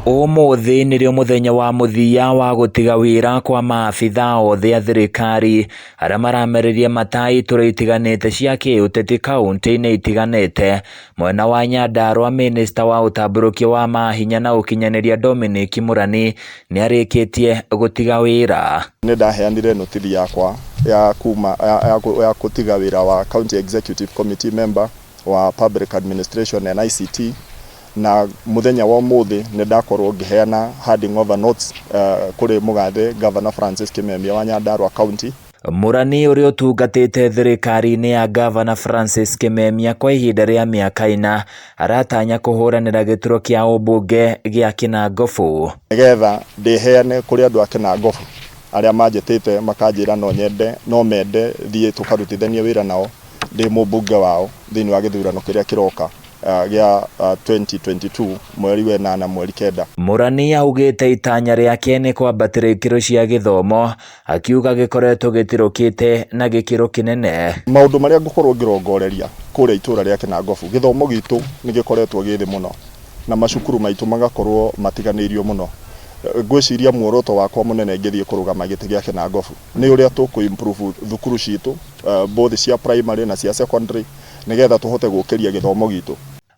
Ũmũthĩ nĩrĩo mũthenya wa mũthia wa gũtiga wĩra kwa maabitha othe a thirikari arĩa maramereria mata itũra itiganĩte cia kĩũteti kauntĩ-inĩ itiganĩte. Mwena wa Nyandarua mĩnĩsta wa ũtambũrũkia wa mahinya na ũkinyanĩria Dominic Mũrani nĩarĩkĩtie gũtiga wĩra. Nĩ ndaheanire notithi yakwa ya kuma ya, ya, ya gũtiga wĩra wa County Executive Committee member wa Public Administration and ICT na muthenya wa umuthi nĩ ndakorwo ngĩheana handing over notes kũrĩ mũgathe Governor Francis Kimemia wa Nyandarua County. Mũrani ũrĩa ũtungatĩte thirikari-inĩ ya Gavana Francis Kimemia kwa ihinda rĩa mĩaka ĩna aratanya kũhũranĩra gĩturwa kĩa ũmbunge gĩa Kinangofu. Nĩgetha ndĩheane kũrĩ andũ a Kinangofu arĩa manjĩtĩte makanjĩra no nyende no mende thiĩ tũkarutithanie wĩra nao ndĩ mũmbunge wao thĩinĩ wa gĩthurano kĩrĩa kĩroka gĩa 2022 mweri wa ĩnana mweri 9. Mũrani augĩte itanya rĩake nĩ kwambatĩra ikĩro cia gĩthomo, akiuga gĩkoretwo gĩtirũkĩte na gĩkĩro kĩnene. Maũndũ marĩa ngũkorwo ngĩrongoreria kũrĩa itũra rĩa Kinangofu, gĩthomo gitũ nĩ gĩkoretwo gĩ thĩ mũno na macukuru maitũ magakorwo matiganĩirio mũno. Ngwĩciria muoroto wakwa mũnene ngĩthiĩ kũrũgama gĩtĩ gĩa Kinangofu nĩ ũrĩa tũkũ improve thukuru citũ, both cia primary na cia secondary, nĩgetha tũhote gũkĩria gĩthomo gitũ.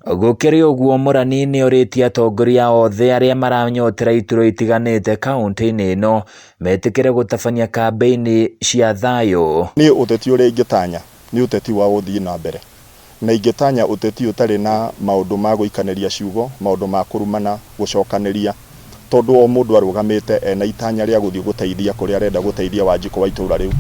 Gũkĩrĩ ũguo Mũrani nĩorĩtie atongoria othe arĩa maranyotera iturwa itiganĩte kauntĩ-inĩ ĩno metĩkĩre gũtabania kambĩini cia thayũ. Niĩ ũteti ũrĩa ingĩtanya nĩ ũteti wa ũthii na mbere, na ingĩtanya ũteti ũtarĩ na maũndũ ma gũikanĩria ciugo, maũndũ ma kũrumana, gũcokanĩria, tondũ o mũndũ arũgamĩte ena itanya rĩa gũthiĩ gũteithia kũrĩa arenda gũteithia Wanjikũ wa itũra rĩu.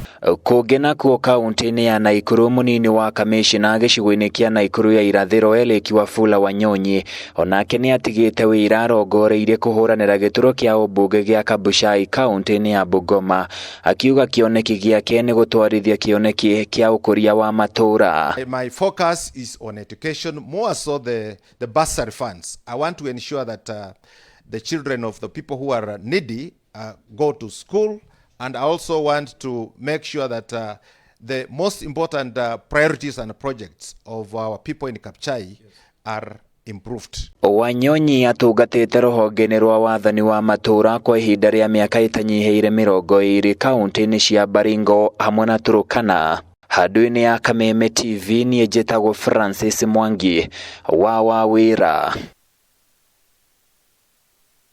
Kũngĩ nakuo kauntĩ-inĩ ya Naikuru mũnini wa kamĩcina gĩcigo-inĩ kĩa Naikuru ya irathĩro Eric Wafula Wanyonyi onake nĩatigĩte wĩra arongoreirie kũhũranĩra gĩturwa kĩa ũmbunge gĩa Kabuchai kauntĩ-inĩ ya Bungoma, akiuga kĩoneki gĩake nĩ gũtwarithia kĩoneki kĩa ũkũria wa matũra. My focus is on education, more so the bursary funds. I want to ensure that the children of the people who are needy go to school, and I also want to make sure that the most important priorities and projects of our people in Kabuchai are improved. Wanyonyi atungatĩte rũhonge-inĩ rwa wathani wa matũra kwa ihinda rĩa mĩaka ĩtanyihĩire 20 kauntĩ-inĩ cia Baringo hamwe na Turkana. Handũ-inĩ ya Kameme TV niĩ njĩtagwo Francis Mwangi wa Wawĩra.